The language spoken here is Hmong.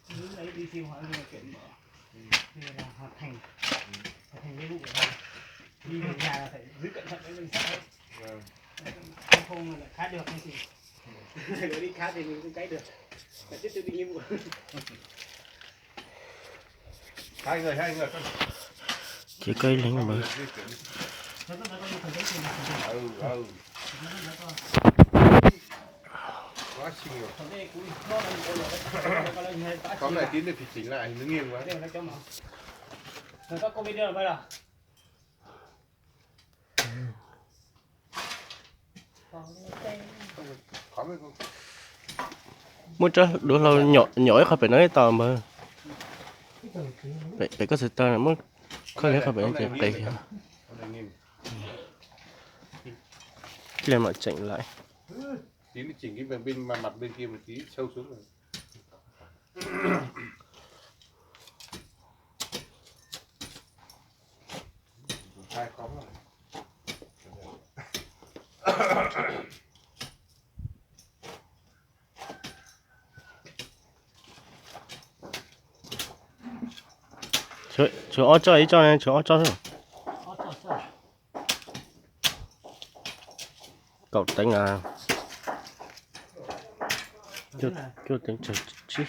Dưới đây đi siêu hỏa, đi là Hòa Thành. Hòa Thành với Vũ Quảng Hòa. Đi về nhà là phải giữ cẩn thận với Minh Sáu. Vâng. Không, không là lại khá được hay gì. Rồi đi khá thì mình không cháy được. Phải tiếp tục đi nhiệm vụ. Hai người, hai người. Chỉ có lính mà. Di chuyển. Ừ, ừ. Quá xinh rồi. Có này tí nữa thì chỉnh lại, nó nghiêng quá. Rồi các cô video rồi phải không? Muab tsob duav hlau nyom ib qho pem no ib tau npawg. Pem koj xav tau muab khawb li qho pem no ces qis. Cia mam tseem lawm. Tí nó chỉnh cái bên, bên, mặt, mặt bên kia một tí, sâu xuống rồi. Hai khóm rồi. Tshuav ob tsob, ib tsob ne, tshuav ob tsob xwb. Kaum teev a, cuaj teev tsawg tsib.